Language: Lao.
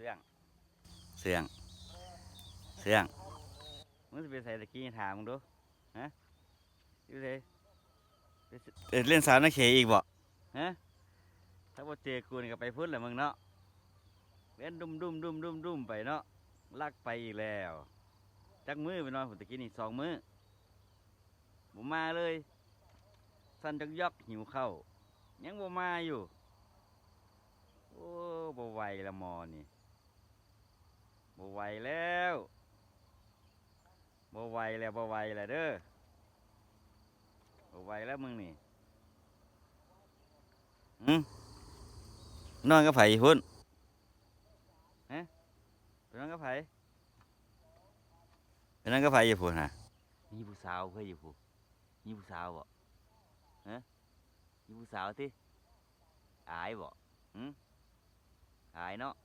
ຊື່ອງ ເຊື່ອງ ເຊື່ອງ ມຶງຊິໄປໃສຕະກີ້ ຖາມເບິ່ງດູ ຮະ? ຢູ່ໃສ? ໄປ ໄປຫຼິ້ນສາວນາເຂອີກບໍ່? ຮະ? ຖ້າບໍ່ເຈີກູນີ້ກໍໄປພຸ້ນແຫຼະມຶງເນາະ. ເວັນດຸ້ມໆໆໆໄປເນາະ. ລັກໄປອີກແລ້ວ. ຈັກມື້ໄປນອນພຸ້ນຕະກີ້ນີ້? ສອງມື້. ບໍ່ມາເລີຍ. ສັ່ນຈອກໆ ຫິວເຂົ້າ. ຍັງບໍ່ມາຢູ່. ໂອ້ ບໍ່ໄຫວລະໝໍນີ້. ບໍ່ໄຫວແລ້ວ. ບໍ່ໄຫວແລ້ວ ບໍ່ໄຫວແລ້ວເດີ. ບໍ່ໄຫວແລ້ວມຶງນີ້. ຫື? ນອນກັບໃຜຢູ່ພຸ້ນ? ຮະ? ໄປນອນກັບໃຜ? ໄປນອນກັບໃຜຢູ່ພຸ້ນຫະ? ມີຜູ້ສາວເຄີຍຢູ່ພຸ້ນ? ມີຜູ້ສາວບໍ່? ຮະ? ມີຜູ້ສາວຕິ? ອາຍບໍ່? ຫື? ອາຍເນາະ.